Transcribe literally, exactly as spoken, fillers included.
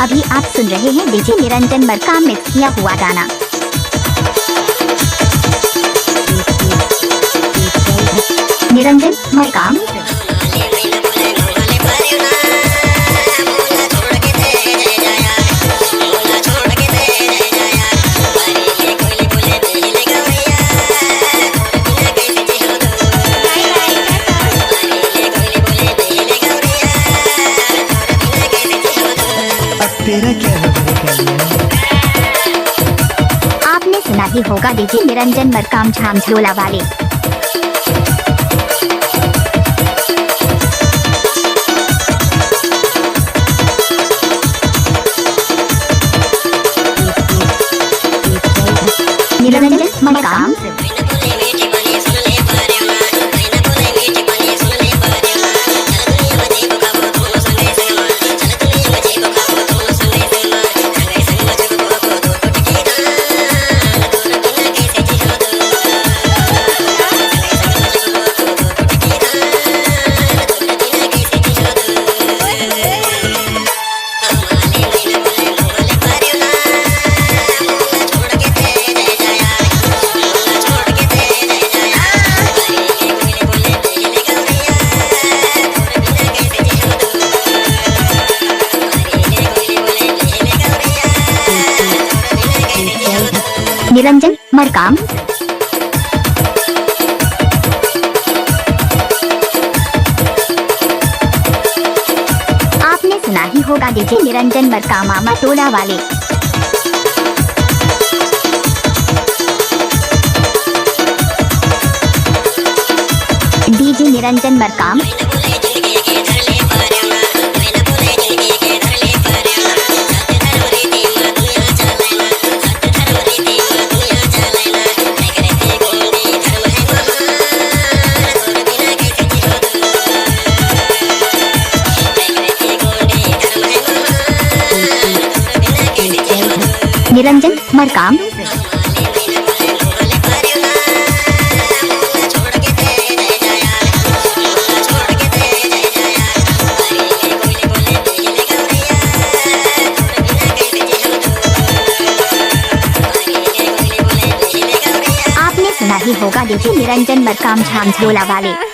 अभी आप सुन रहे हैं डीजे निरंजन मरकाम मिक्स किया हुआ गाना। निरंजन मरकाम। अब तेरा क्या होगा करिया? आपने सुना ही होगा डीजे निरंजन मरकाम झांझोला वाले। निरंजन मरकाम। निरंजन मरकाम। आपने सुना ही होगा डीजे निरंजन मरकाम आमा टोला वाले। डीजे निरंजन मरकाम। निरंजन मरकाम। आपने सुना ही होगा डीजे निरंजन मरकाम झांझोला वाले।